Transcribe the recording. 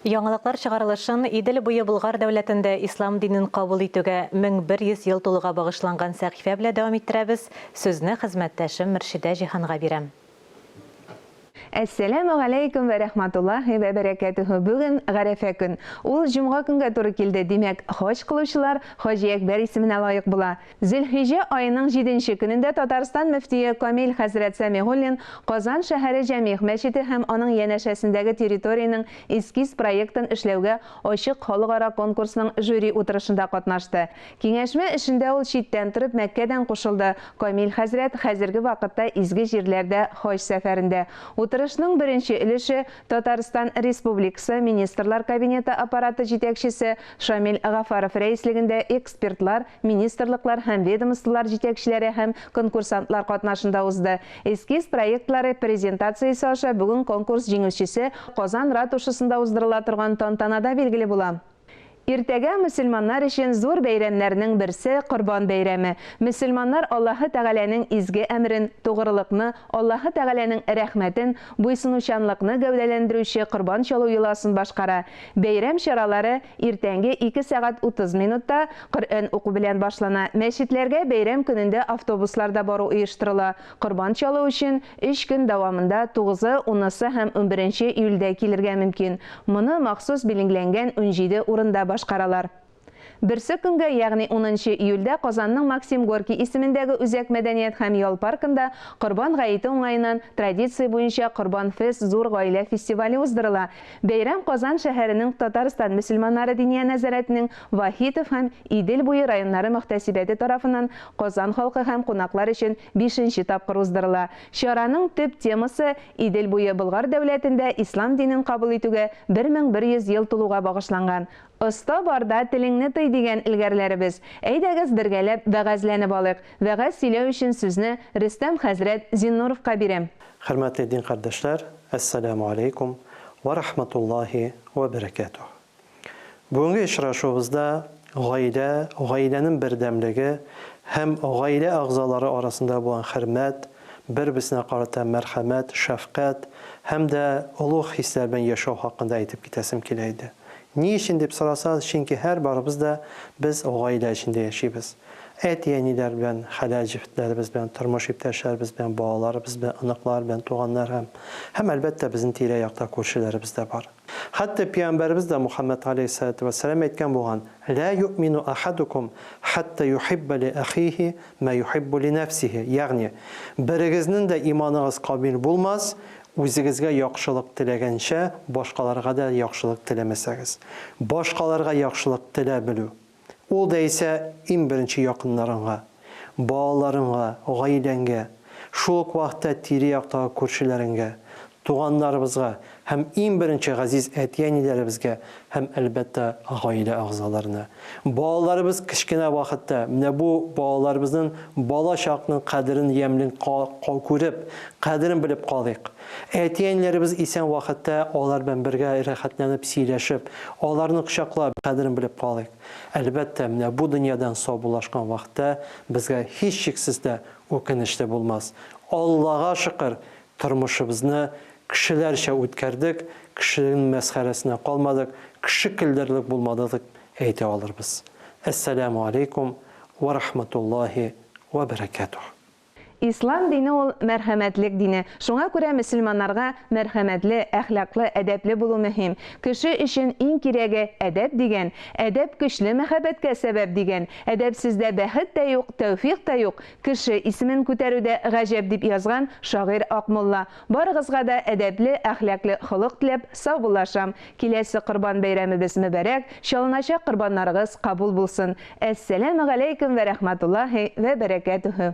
Яңалыклар чыгарылышын Идел буе Болгар дәүләтендә ислам динен кабул итүгә 1100 ел тулуга багышланган сәхифә белән дәвам иттерәбез. Сүзне хезмәттәшем Мөршидә Җиһанга бирәм. Әссәләмү галәйкүм вә рәхмәтуллаһи вә бәрәкәтүһү Бүген Гарәфә көн. Ул җомга көнгә туры килде, димәк, хаҗ кылучылар Хаҗи Әкбәр исеменә лаек була. Зөлхиҗә аеның җиденче көнендә Татарстан мөфтие Камил хәзрәт Сәмигуллин Казан шәһәре Җәмигъ мәчете һәм аның янәшәсендәге территориянең эскиз проектын эшләүгә ачык халыкара конкурсның жюри утырышында катнашты. Киңәшмә эшендә ул читтән торып Мәккәдән кушылды. Камил хәзрәт хәзерге вакытта изге җирләрдә хаҗ сәфәрендә. Утырышның беренче өлеше Татарстан Республикасы Министрлар Кабинеты Аппараты җитәкчесе Шамил Гафаров рәислегендә экспертлар, министрлыклар һәм ведомстволар җитәкчеләре һәм конкурсантлар катнашында узды. Эскиз проектлары презентациясе аша бүген конкурс җиңүчесе Казан Ратушасында уздырыла торган тантанада билгеле була. Иртәгә мөселманнар өчен зур бәйрәмнәрнең берсе, Корбан бәйрәме. Мөселманнар Аллаһы Тәгаләнең изге әмерен, тугрылыкны, Аллаһы Тәгаләнең рәхмәтен, буйсынучанлыкны гәүдәләндерүче корбан чалу йоласын башкара. Бәйрәм чаралары иртәнге 2 сәгать 30 минутта Коръән уку белән башлана. Мәчетләргә бәйрәм көнендә автобусларда бару оештырыла. Корбан чалу өчен өч көн дәвамында, тугызы, унысы һәм унберенче июльдә килергә мөмкин. Моны махсус билгеләнгән 17 урында башкаралар. Берсе көнгә, ягъни унынчы июльдә Казанның Максим Горький исемендәге Үзәк мәдәният һәм ял паркында Корбан гаете уңаеннан традиция буенча Корбан Фест зур гаилә фестивале уздырыла. Бәйрәм Казан шәһәренең Татарстан мөселманнары Диния нәзарәтенең Вахитов һәм Идел буе районнары мөхтәсибәте тарафыннан Казан халкы һәм кунаклар өчен бишенче тапкыр уздырыла. Чараның төп темасы Идел буе Болгар дәүләтендә ислам динен кабул итүгә 1100 ел тулуга багышланган. Оста барда телеңне тый дигән элгәрләребез. Әйдәгез бергәләп вәгазьләнеп алыйк. Вәгазь сөйләү өчен сүзне Рөстәм хәзрәт Зиннуровка бирәм. Хөрмәтле дин кардәшләр, Әссәләмү аләйкүм вә рахматуллаһи вә бәрәкәтүһ. Бүгенге очрашуыбызда гаилә, гаиләнең бердәмлеге һәм гаилә әгъзалары арасында булган хөрмәт, бер-берсенә карата мәрхәмәт, шәфкать һәм дә олуг хисләр белән яшәү хакында әйтеп китәсем килә иде. Ни өчен дип сорасагыз, чөнки һәрбарыбыз да без гаилә эчендә яшибез. Әти-әниләр белән, хәләл җефетләребез белән, тормыш иптәшләребез белән, балаларыбыз белән, оныклар белән, туганнар һәм, һәм, әлбәттә, безнең тирә-якта күршеләребез дә бар. Хәтта пиамбәребез дә Мухәммәд галәйһиссәләтү вәссәлам әйткән булган, Лә юъмину әхәдукум хәтта юхиббә ли әхиһи мә юхиббу ли нәфсиһи, ягъни, берегезнең дә иманыгыз камил булмас, үзегезгә яхшылык теләгәнчә, башкаларга да яхшылык теләмәсәгез. Башкаларга яхшылык телә белү. Ул да исә иң беренче якыннарыңга, балаларыңга, гаиләңгә, шул ук вакытта тирә-яктагы күршеләреңгә, туганнарыбызга һәм иң беренче газиз әти-әниләребезгә һәм, әлбәттә, гаилә әгъзаларына. Балаларыбыз кечкенә вакытта, менә бу балаларыбызның бала чакның кадерен, ямьлен күреп, кадерен белеп калыйк. Әти-әниләребез исән вакытта алар белән бергә рәхәтләнеп сөйләшеп, аларны кочаклап, кадерен белеп калыйк. Әлбәттә, менә бу дөньядан саубуллашкан вакытта безгә һичшиксез дә үкенечле булмас. Аллага шөкер, тормышыбызны кешеләрчә үткәрдек, кешенең мәсхәрәсенә калмадык, кеше көлдерерлек булмадык дип әйтә алырбыз. Әссәләмү алейкум вә рахматуллаһи вә бәрәкәтүһ. Ислам дине ул, мәрхәмәтлек дине. Шуңа күрә мөселманнарга мәрхәмәтле, әхлаклы, әдәпле булу мөһим. Кеше өчен иң кирәге, әдәп дигән. Әдәп көчле мәхәббәткә сәбәп дигән. Әдәпсездә бәхет тә юк, тәүфикъ та юк, кеше исемен күтәрү дә гаҗәп дип язган шагыйрь Акмулла. Барыгызга да әдәпле, әхлаклы холык теләп, саубуллашам. Киләсе Корбан бәйрәмебез мөбарәк, чалыначак корбаннарыгыз кабул булсын. Әссәләмегаләйкүм вә рәхмәтуллаһи вә бәрәкәтүһү.